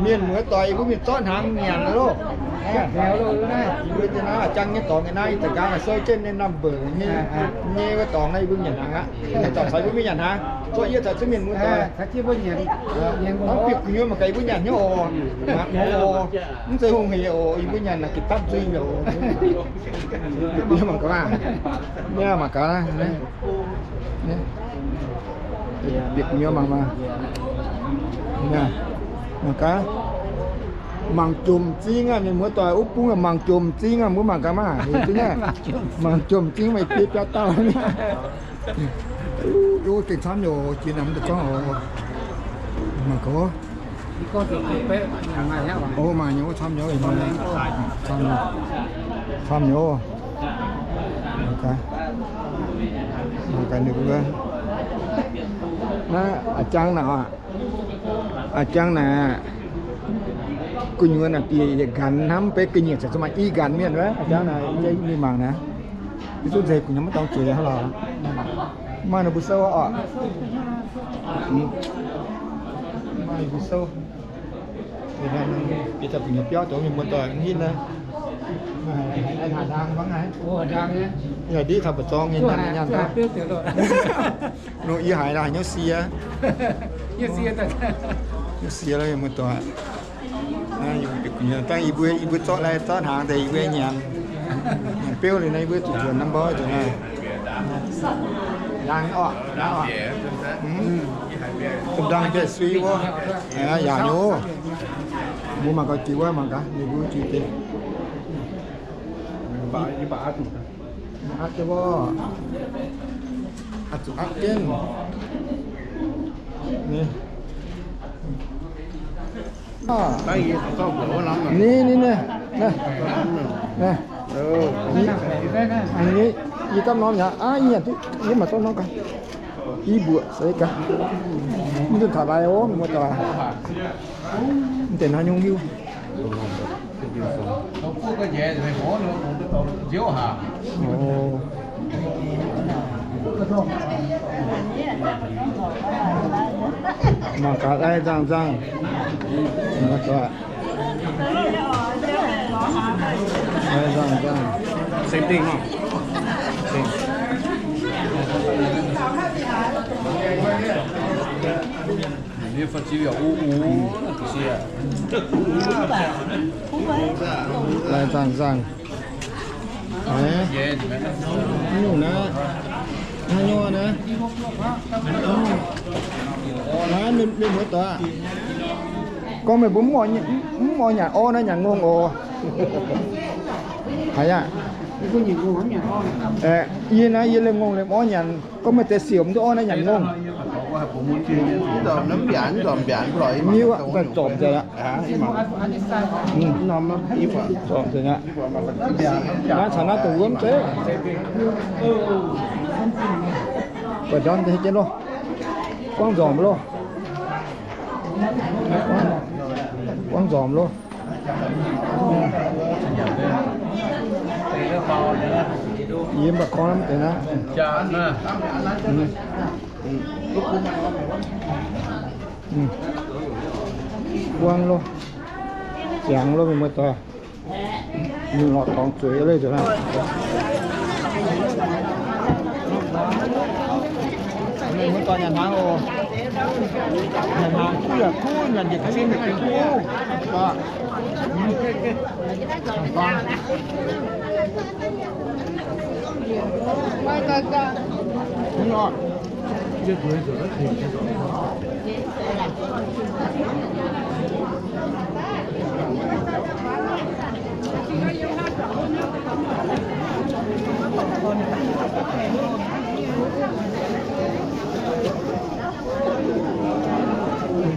Mienh muoz-doic, yie mbuo mingh zorqv hnaangx nyanc loh. Yie mbuo naaiv jangx nyei dorngx naaiv, ih zanc gaax maaih sou jienv nyei number nyei, nyei wuov dorngx naaiv yie mbuo nyanc hnaangx aqv. Ih zanc caux yie mbuo mingh nyanc hnaangx, zorqv yie caux zunv mienh muoz-doic. Hnangv bieqc gu'nyuoz mangc gaax yie mbuo nyanc hnyouv oc. Mangc hnyouv oc. Mv zeiz hungh hec oc, yie mbuo nyanc naaic gitv dapv nzuih mi'aqv oc. Mangc gaax, mangc gaax. Bieqc gu'nyuoz mangc maah. Mangc gaax. Mangc jomc m'zing aqv, mienh muoz-doic, wuov bung mangc jomc m'zing aqv, mbuo mangc gaax maah. Mangc jomc m'zing, maaih biei biaa dauh. Gengh camv nyei oc, jiex naaic mv deix gorngv oc. Mangc gaax. O, maaih nyei, camv nyei, camv nyei, camv nyei oc. Mangc gaax, mangc gaax ninh mbuo. Naaiv a'jang naaic aqv. A'jang naaic, gu'nyuoz naaic bieqc yietc nqanx hnamv, beiv ga'nyiec caux zuqc maaih i nqanx mienh wuov. A'jang naaic, mingh mangc naaic. Yie duqv nzengc gu'nyuoz maiv dorngx zueiz hnangv lorqc. Maaih ninh mbuo sou oc. Maaih ninh mbuo sou. Bieqc daaih gu'nyuoz biauv zoux mienh muoz-doic mv hitv naaiv. Haaix ndaang hmuangv haaix? Yaac div taux mba'zorng nyei nyanc nyanc. Nor yie haiz haaix nyungc sie? Nyungc sie lorqc mienh muoz-doic. Dangh yie mbuo, yie mbuo zorqv lai zorqv hnaangx deix yie mbuo nyanc. Nyanc beuv liuz naaiv yie mbuo zuqc nzuonx naaiv mborqv zuqc naaiv. Ndaang orqc, ndaang orqc. Ndaang biaav sui wuov. Yaac nyei. Mbuo mangc gaax jiex wuov, mangc gaax ninh mbuo jiex deix. Aqv deix wuov. Aqv zuqc aqv jienv. Ni, ni, ni, ni. Yie gapv norm yaac, aav, yie nyanc duqv, yie mangc zorqv norm gaax. I mbuoqc seix gaax. Mv duqv taux lai ov, mienh muoz-doic. Mv deix hnangv nyungc hiuv. Mangc gaax lai nzangh nzangh. Lai nzangh nzangh. Same thing, huh? Same. Ninh nyei fa'ziex yaac u u, ga'sie. Lai nzangh nzangh. Nyungc naaiv, naaiv nyungc naaiv. Naaiv mienh muoz-doic aac, gorngv meih mbuo mv oix nyanc orv naaiv nyanc ngongh oc. Haiz aqv. Yie naaiv yie lemh ngongh lemh orv nyanc. Gorngv meih deix siouc mv duqv orv naaiv nyanc ngongh. Mv hiuv aqv, zorpc nzengc aqv. Zorpc nzengc aqv. Naaiv caux naaiv dongh wuov mv zeiz. Buatc ndorm deix jienv loh. Buangv nzormc loh. Buangv nzormc loh. Yie mv baac gorngv mv deix naaiv. Buangv loh. Ziangx loh, mienh muoz-doic. Mingh lorz dorngx zueiz leiz nzunc aqv. Mienh muoz-doic nyanc hnaangx oc. Nyanc hnaangx kuv yaac kuv, nyanc yietc zinh yaac kuv.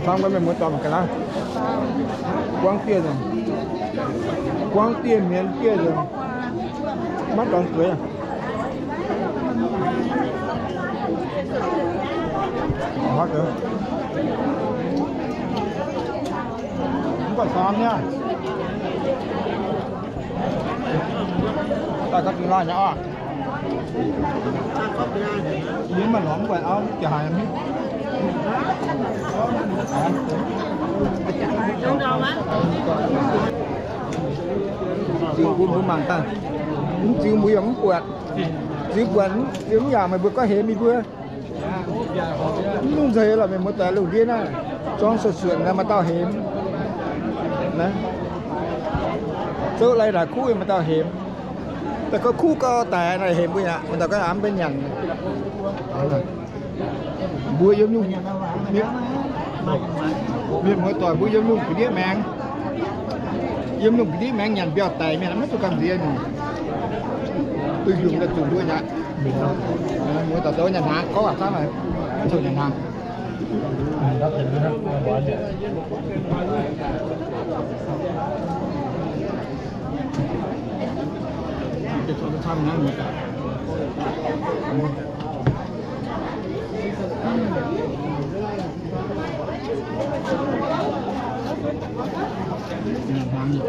Camv gaax mienh muoz-doic mangc gaax naaiv. Buangv dieh nzunc. Buangv dieh hmienx dieh nzunc. Maiv dorngx zueiz. Mv baac camv nyei. Daaih gapv dingh laanh nyei oc. Yie mv maaih lorz mv guaix auv, jiex haaix nyungc. Mbuo, mbuo mangc daaih, mv ziux mbuo yaac mv buatc. Ziux buatc, ziux mv yaac meih mbuo gorngv hemx yie mbuo. Mv nungc nzeix lorqc, mienh muoz-doic lungh ndiev naaiv, zorng suonc suonc naaiv maaih dauh hemx. Naaiv zouv lai naaic kuv maaih dauh hemx. Daaih gorngv kuv gau daic naaic hemx mbuo aqv, maaih dauh gorngv aav mbenc nyanc. Mbuo yiem nyungc, mienh muoz-doic mbuo yiem nyungc ga'ndiev maengx, yiem nyungc ga'ndiev maengx nyanc mbiauh daic mienh maiv duqv gamh nziex nyungc. Duqv yungz daaih zuqc mbuo nyei aqv. Muoz-doic zoux nyanc hnaangx, gorngv waac camv, maiv zoux nyanc hnaangx.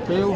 Beu.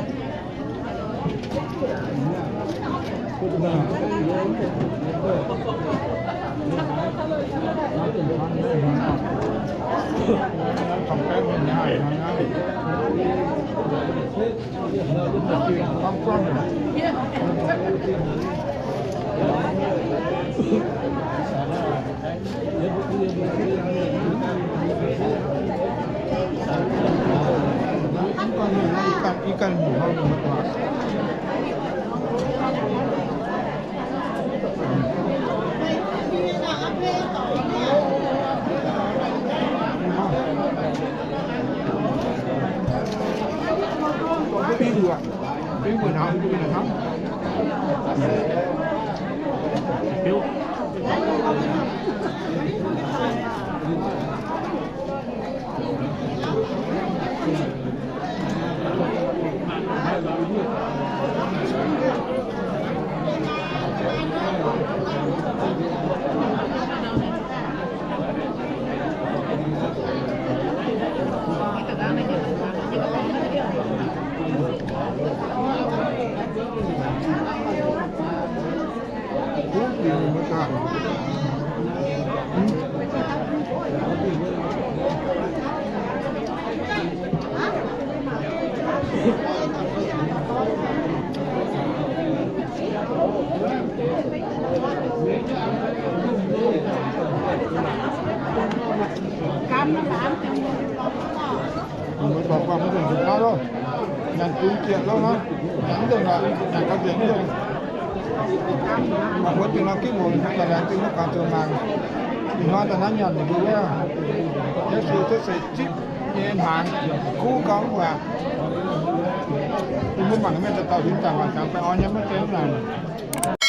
Mbuo buatc buatc mv dungx zuqc naaiv loh. Nyanc zungx zieqc loh naaiv. Nyanc mv dungx lorqc, nyanc gau zieqc mv dungx. Mangc mbuo zinh norm gitv moc hnangv daaih laengz zingh maiv guangc zoux mangc. Ih hnoi daaih naaiv nyanc ninh mbuo wuov, Yesu cuotv seix zipv nyei hnaangx, kuv gau mv baac. Mbuo mangc mienh dauh dauh huingx zaangc waac jangx baengh orn nyei maiv zeiz mv laangc.